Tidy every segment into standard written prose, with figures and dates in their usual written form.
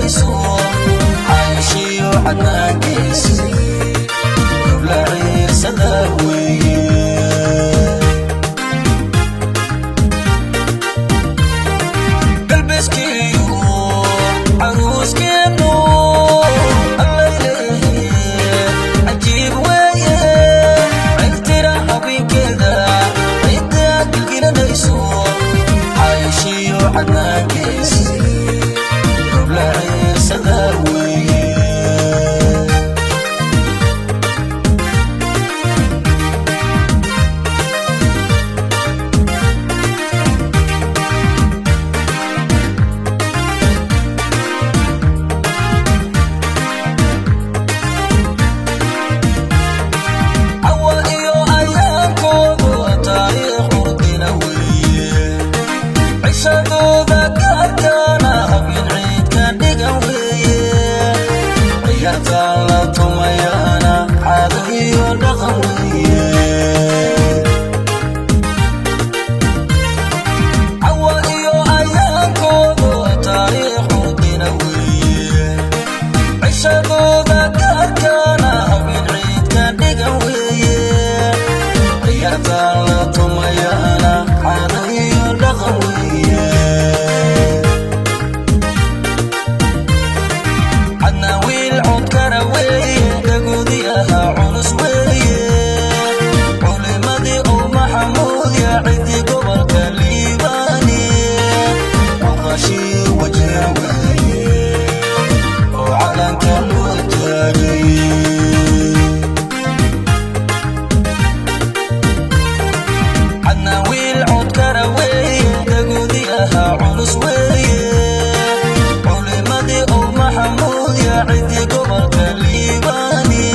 Gilgilanayso Caashiyo Cadnaankiisi, gobla ciirsada weeye. Galbeeskiyo caruuskeenu, allaylehe, cajiib weeye. Ciltira habeenkeeda cidda gilgilanayso Caashiyo Cadnaankiisi, gobla ciirsada weeye. Cawa iyo ayaankoodu taariikh urdina weeye, cishadooda gaarkaana habeen ciidka dhigan weeye, ciyaartaan la tumayaana caado iyo dhaqan weeye. Cawa iyo ayaankoodu taariikh urdina weeye, cishadooda gaarkaana habeen ciidka dhigan weeye, ciyaartaan la tumayaana caado iyo dhaqan weeye. Cadna wiil codkara weeye, dhagoodii ahaa culus weeye, culimadii oo Maxamuud ya cidii gobolka Liibaani, waqashii wajah weeye oo calanka loo taagay. Cadna wiil codkara weeye, dhagoodii ahaa culus weeye, culimadii oo Maxamuud ya cidii gobolka Liibaani,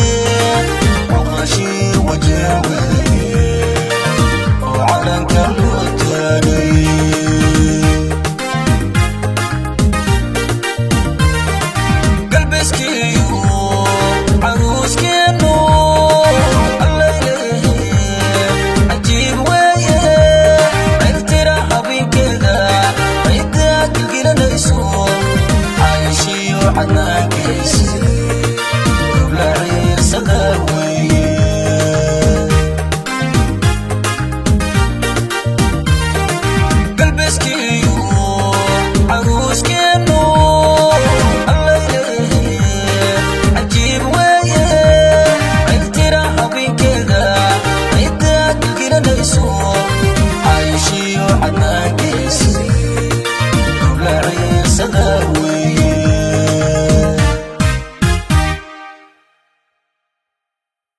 waqashii wajah weeye oo calanka loo taagay. Galbeeskiyo caruuskeenu, allaylehe, cajiib weeye. Ciltira habeenkeeda cidda gilgilanayso Caashiyo Cadnaankiisi.